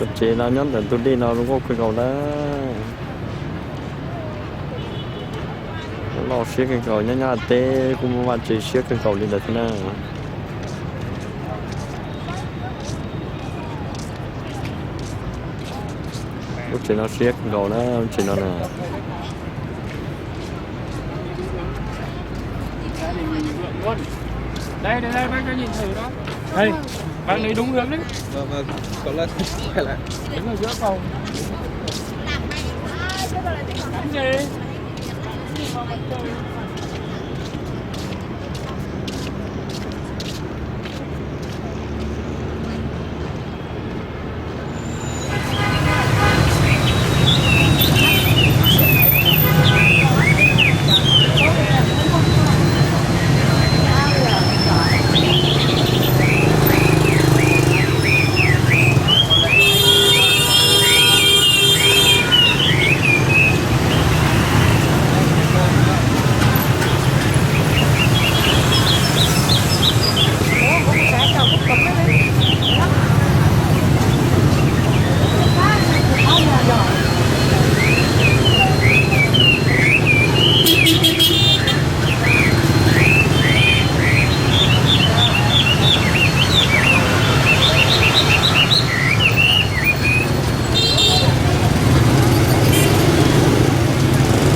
Tsev no nyob ntawm ntug dej no zoo nkauj kawg nkaus na. Loj siab kawg nkaus, nyob Nyab Laj teb kuj muaj vaj tsev siab kawg nkaus li ntawd thiab na. Lub tsev no siab kawg nkaus na, lub tsev no na. Đây, đây, đây, bác cho nhìn thử đó. Đây, bạn lấy đúng hướng đấy. Vâng, vâng, có lẽ phải là đứng ở giữa phòng. Làm gì?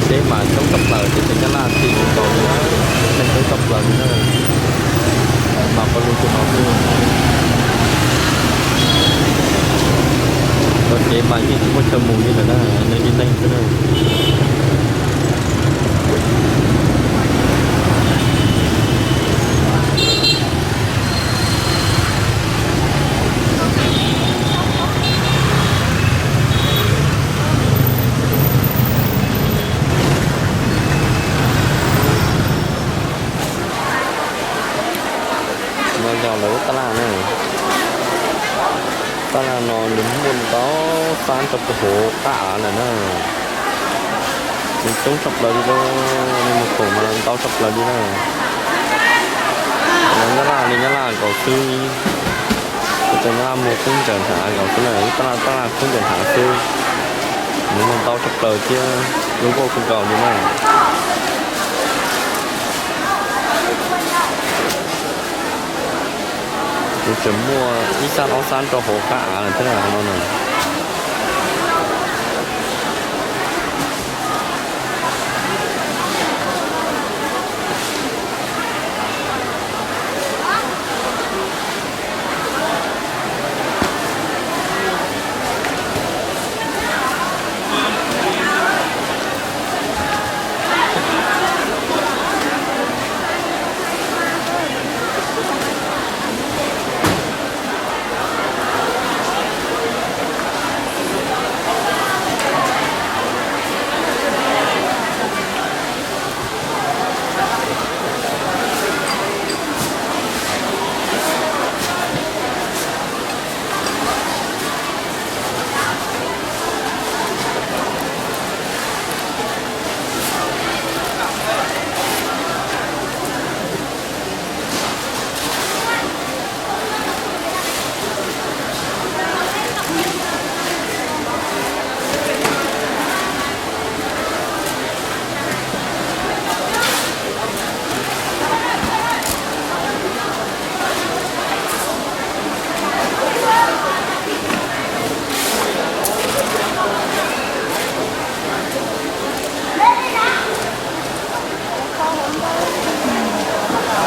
Teb mas coob tshaj plaws, teb chaws Nyab Laj txi mus tau li na, neeg coob tshaj plaws li na, mas pab lub tus no xwb. Cov tsev mas yeej tsis muaj chaw mus li lawm na, neeg li neeg xwb na. No yog lawv lub tab laj na. Tab laj no nws muaj ntau xab rau puag hauv qab av lawm na. Nws coob tshaj plaws li, nej mus koom mas ntau tshaj plaws li na. Nyab laj li nyab laj nkaus xwb, teb chaws nyab laj muag koob ncaws hnav nkaus xwb na, tab laj tab laj koob ncaws hnav xwb. Nws muaj ntau tshaj plaws thiab zoo nkauj kawg nkaus li na. Nws tseem muaj ib xab ob xab rau hauv qab av lawm thiab no na.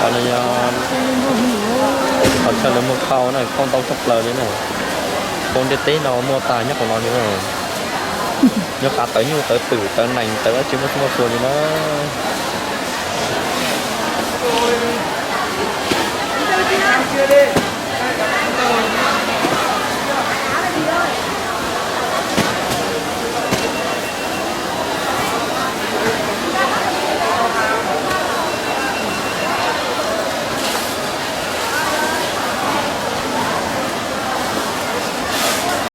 Qhov no yog qhov chaw lawv muag khau na, khau ntau tshaj plaws li na. Khau ntiaj teb no muaj tag nyob qhov no li na. Nyob qab tawv nyuj tawv twm tawv nees tawv dab tsi muaj txhua muaj txhua li na.